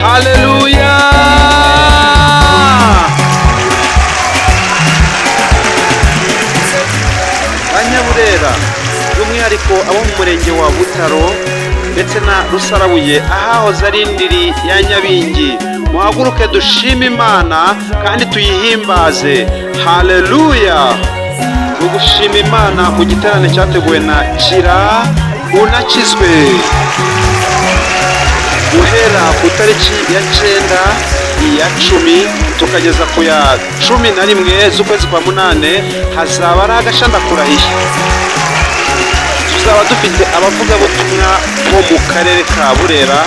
Haleluya! Banyaburera, by'umwihariko abo mu murenge wa Butaro ndetse na Rusarabuye, ahahoze ari indiri ya Nyabingi, muhaguruke dushime Imana kandi tuyihimbaze. Haleluya! Mu gushima Imana mu giterane cyateguwe na Kira Unakizwe, guhera ku itariki ya 9, iya 10, tukageza ku ya 11 z'ukwezi kwa 8, hazaba ari agashandakurahiye. Tuzaba dufite abavugabutumwa bo mu karere ka Burera,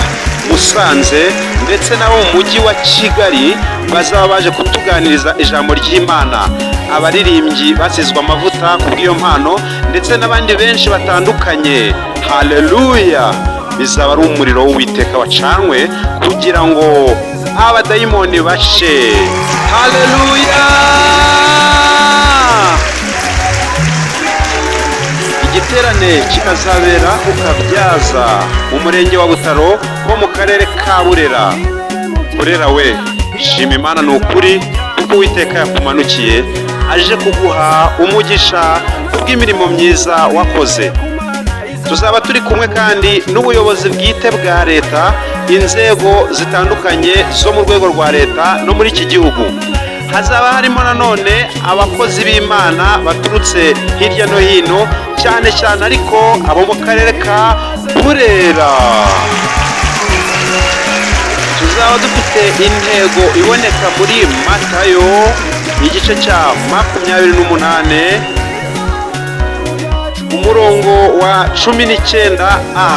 Musanze ndetse n'abo mu mujyi wa Kigali, bazaba baje kutuganiriza ijambo ry'Imana, abaririmbyi basizwe amavuta ku bw'iyo mpano, ndetse n'abandi benshi batandukanye. Haleluya! Bizaba ari umuriro w'Uwiteka wacanwe kugira ngo abadayimoni bashe. Haleluya! Igiterane kikazabera ku Kabyaza, mu murenge wa Butaro ho mu karere ka Burera. Burera we, shima Imana ni ukuri, kuko Uwiteka yakumanukiye aje kuguha umugisha kubw'imirimo myiza wakoze. Tuzaba turi kumwe kandi n'ubuyobozi bwite bwa leta, inzego zitandukanye zo mu rwego rwa leta no muri iki gihugu. Hazaba harimo nanone abakozi b'Imana baturutse hirya no hino, cyane cyane ariko abo mu karere ka Burera. Tuzaba dufite intego iboneka muri Matayo igice cya 28, umurongo wa 19 a,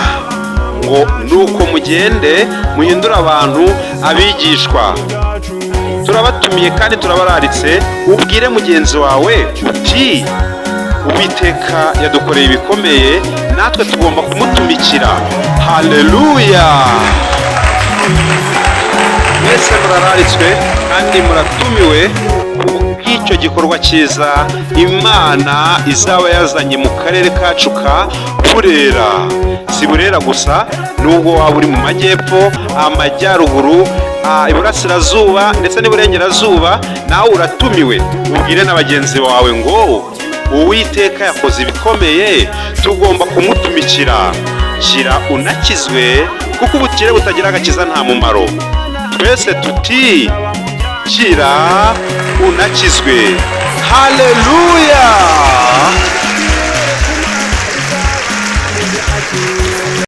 ngo nuko mugende muhindure abantu abigishwa. Turabatumiye kandi turabararitse, ubwire mugenzi wawe uti: "Uwiteka yadukoreye ibikomeye, natwe tugomba kumutumikira." Haleluya! Mwese murararitswe kandi muratumiwe kubw'icyo gikorwa cyiza Imana izaba yazanye mu karere kacu ka Burera. Si Burera gusa, nubwo waba uri mu majyepfo, amajyaruguru, iburasirazuba ndetse n'iburengerazuba, nawe uratumiwe. Ubwire na bagenzi bawe ngo: "Uwiteka yakoze ibikomeye, tugomba kumutumikira." Kira unakizwe, kuko ubukire butagira agakiza nta mumaro. Twese tuti: "Kira unakizwe." Haleluya!